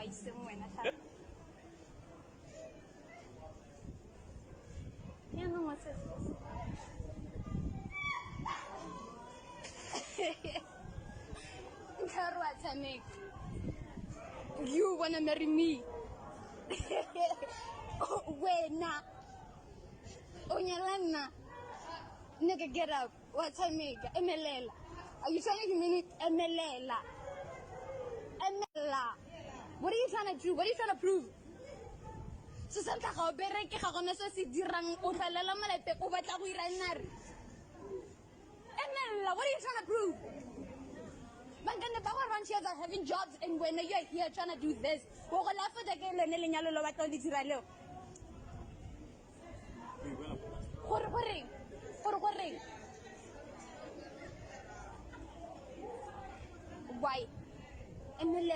Wa iseng wena tlha. Yaanong wa se. Ntlha re wa tshameka. You wanna marry me? Wena. O nyala nna. Nigga, get up. Wa tshameka. Emelela. Are you trying to humiliate? Emelela. Emelela. What are you trying to do? What are you trying to prove? Se sa ntlha ga o bereke, ga gona se se dirang, o tlhalela mo lapeng, o batla go ira nnare. Emelela. What are you trying to prove? Bankane ba go around here are having jobs and when you're here trying to do this. Go go lafa ke lone lenyalo lo batla go le dira leo. Gore goreng? Gore goreng? Why? Emelela.